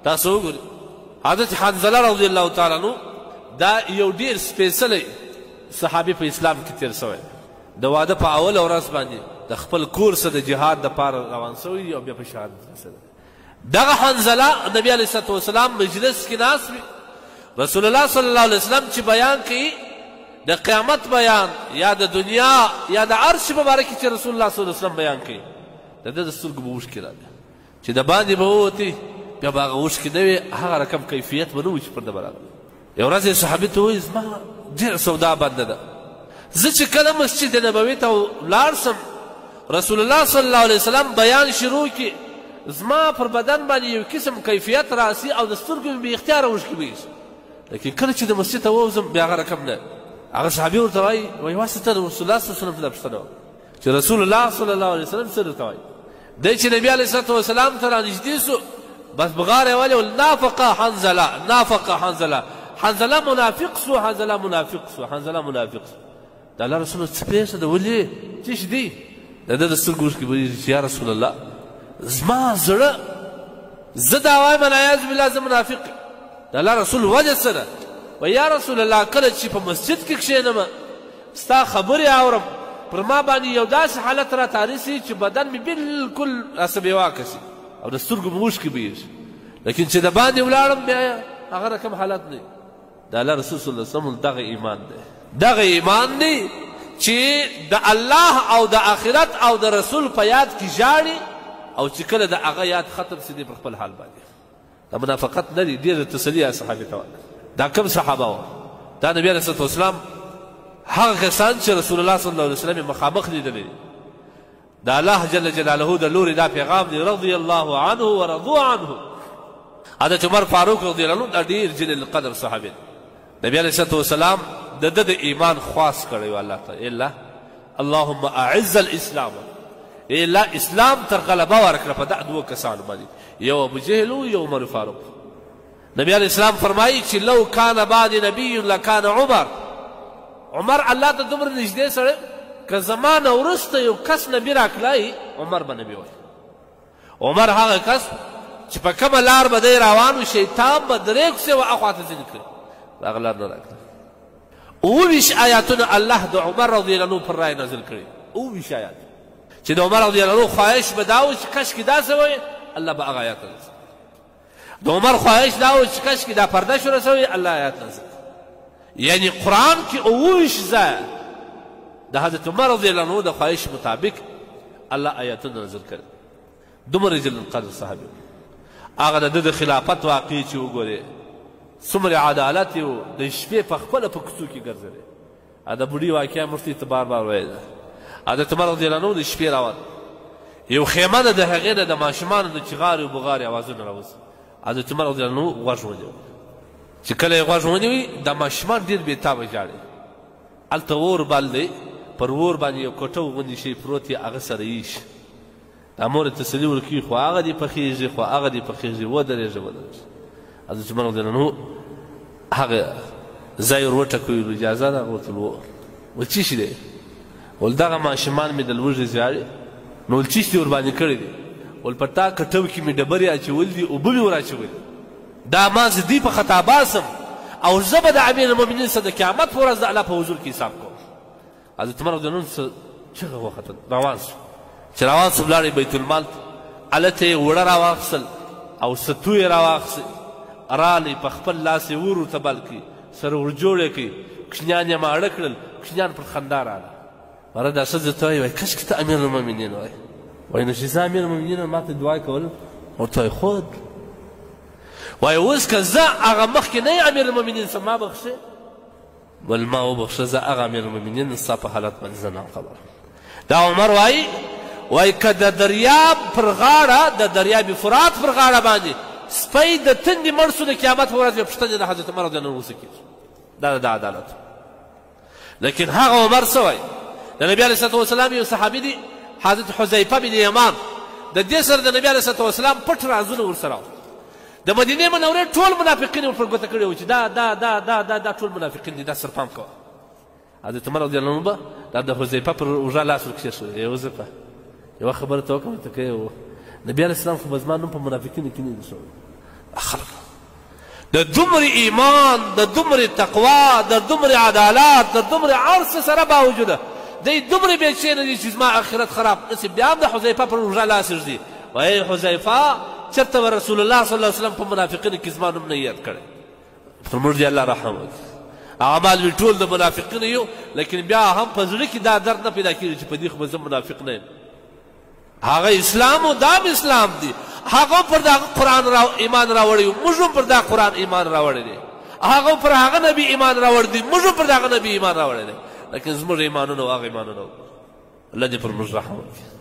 تاسو وګورئ حضرت حنظله رضی الله تعالی عنه دا یو ډیر سپېڅلی صحابي په اسلام کې تیر شوی، د واده په اوله ورځ باندې د خپل کور څخه د جهاد دپاره روان شوی او بیا په شهادت رسېدلی. دغه حنظله نبی علیه الصلاة والسلام مجلس کې ناست وي، رسول الله صلی الله علیه وسلم چې بیان کوي د قیامت بیان یا د دنیا یا د عرش په باره کې چې رسول الله صلی الله علیه وسلم بیان کوي، د ده د سترګو به اوښکې راغلې، چې د باندې به ووتې بیا به هغه اوښکې نه وې، هغه رقم کیفیت به نه و چې پر ده به راغلی. یو ورځ یې صحابي ته وویل زما ډېره سودا بنده ده، زه چې کله مسجد نبوي ته ولاړ سم رسول الله صلی الله علیه وسلم بیان شروع کړي، زما پر بدن باندې یو قسم کیفیت راسي او د سترګو مې بې اختیاره اوښکې بهیږي، لیکن کله چې د مسجد ته ووځم بیا هغه رقم نه. هغه صحابي ورته وایي، وایي واسطه د رسول الله صلی الله علیه وسلم ته دا پوښتنه وکړه چې رسول الله صلی الله علیه وسلم څه درته وایي؟ دی چې نبي علیه الصلاة والسلام ته رانږدې سو بس بغار یې ولې نافقه حنظله، نافقه حنظله، حنظله منافق سو، حنظله منافق سو، حنظله منافق سو. د الله رسول څه پېښه ده، ولې څه شي دی؟ د ده د سترګو اوښکې بهیږي چې یا رسول الله زما زړه، زه دا وایم العیاذ بالله زه منافق. د الله رسول وجه څه ده؟ وایي یا رسول الله کله چې په مسجد کې کښېنم ستا خبرې اورم، پر ما باندې یو داسې حالت را طاري سي چې بدن مې بالکل راسه بېواکه سي او د سترګو مې اوښکې بهیږي، لیکن چې د باندې ولاړم بیا هغه رقم حالت نه. د الله رسول صلی الله علیه وسلم دغه ایمان دی، دغه ایمان دی چې د الله او د آخرت او د رسول په یاد کې ژاړي او چې کله د هغه یاد ختم سي دی پر خپل حال باندې. دا منافقت نه دی، ډېره تسلي صحابي ته ورکړه. دا کوم صحابه وه؟ دا نبي علیه الصلاة والسلام هغه کسان چې رسول الله صلی الله علیه وسلم یې مخامخ لیدلی دي. د الله جل جلاله د لوري دا پیغام دی رضی الله عنه ورضو عنه. حضرت عمر فاروق رضی الله عنه دا ډېر جلیل القدر صحابي دی. نبی علیه الصلاة والسلام د ده د ایمان خواست کړی و الله ته، الله اللهم اعز الاسلام، ای الله اسلام تر غلبه ورکړه په دا دوو کسانو باندې، یو ابو جهل و یو عمر فاروق. نبی علیه السلام فرمایي چې لو کان بعد نبی لکان عمر. عمر الله ته دومره نږدې سړی، که زما نه وروسته یو کس نبي راکړای عمر به نبي وای. عمر هغه کس چې په کومه لار به دی روان و شیطان به درې کوڅې و اخوا ته ځینې کړي، هغه لار نه راکړه. 27 آیاتونه الله د عمر رضی الله عنه پر رای نازل کړي، 27 آیات چې د عمر رضی الله عنه خواهش به دا و چې کشکې داسې وای، الله به هغه آیات نازل. د عمر خواهش دا و چې کشکې دا پرده شروع سوی، الله آیات نازل. یعنی قرآن کې 27 ځایه د حضرت عمر رضی الله عنه د خواهش مطابق الله آیاتونه نازل کړي. دومره جلیل القدر صحابي. هغه د ده د خلافت واقع چې وګورې څومره عدالت یې و، د شپې په خپله په کوڅو کې ګرځېدی. د بوډۍ واقعه موږ ته بار بار ویلې ده. حضرت عمر رضی الله عنه د شپې روان، یو خیمه ده، د هغې نه د ماشومانو د چغارې او بغارې اوازونه راوځي. حضرت عمر رضی الله عنه غوږ ونیو، چې کله یې غوږ ونیوی دا ماشومان ډېر بېتابه ژاړي. هلته اور بل دی، پر اور باندې یو کټو غوندې شی پروت دی، هغه سره ایښي. دا مور یې تسلي ورکوي، خو هغه دې پخېږي، خو هغه دې پخېږي، ودرېږه ودرېږه. حضرت عمر رضی الله عنه هغه ځای ور وټکوي، اجازه ده؟ ورته وویل څه شي دی؟ ول دغه ماشومان مې د لوږې ژاړي. نو ول څه شي دې ورباندې کړي دي؟ ول په تا کټو کې مې ډبرې اچولې دي، اوبه مې ور اچولې. دا ما زه دوی په خطا باسم او زه به د امیر المؤمنین څخه د قیامت په ورځ د الله په حضور کې حساب کوم. حضرت عمر رضی الله عنه څه چغه وختل، روان سو. چې روان سو ولاړی بیت المال ته، هلته یې اوړه راواخیستل او ستو یې راواخیستل، رالی په خپل لاس یې ور ورته بل کړي، سره ورجوړ یې کړي، کوچنیان یې ماړه کړل، کوچنیان پر خندا راغله. مره دا ښځه ته وایي، وایي کشکې ته امیر المؤمنین وای. وایي نو چې زه امیر المؤمنین یم ما ته دعا کول؟ ورته وایي خود. وایي اوس که زه هغه مخکې نه یم امیر المؤمنین څه ما بخښې؟ بل ما وبخښه، زه هغه امیر المؤمنین ستا په حالت باندې زه نه خبر. دا عمر وایي، وایي که د دریاب پر غاړه، د دریاب فرات پر غاړه باندې سپی د تندې مړ سو د قیامت په ورځ به پوښتنې د حضرت عمر رضی الله عنه کېږي. دا د عدالت. لیکن هغه عمر څه وایي؟ د نبي علیه الصلاة والسلام یو صحابي دی حضرت حذیفه بن یمان، د دې سره د نبي علیه الصلاة والسلام پټ رازونه ورسره وو. د مدینې منورې ټول منافقین یې ور پر ګوته کړي وو چې دا دا دا دا دا دا ټول منافقین دي، دا سر پام کوه. حضرت عمر رضی الله عنه به دا د حذیفه پر اوږه لاس ورکښېښود، ای حذیفه یوه خبره ته وکړه، ورته کوې نبي علیه السلام خو به زما نوم په منافقینو کې نه دی ښوولی. خلک د دومره ایمان، د دومره تقوا، د دومره عدالت، د دومره عرص سره باوجوده دی دومره بېچینه دي چې زما آخرت خراب نه سي. بیا هم د حذیفه پر اوږه لاس ږدي، وایي حذیفه چېرته به رسول الله صلی الله علیه وسلم په منافقینو کې زما نوم نه یاد کړی. پر موږ دې الله رحم وکړي. اعمال مې ټول د منافقینو یو، لیکن بیا هم په زړه کې دا درد نه پیدا کېږي چې په دې خو به زه منافق نه یم. هغه اسلام او دام اسلام دی، هغه پر دا قرآن ایمان راوړی، موږ هم پر دا قرآن ایمان راوړی دی، هغه پر هغه نبی ایمان راوړی دی، موږ هم پر هغه نبی ایمان راوړی دی، لیکن زموږ ایمانونه هغه ایمانونه. الله دې پر موږ رحم وکړي.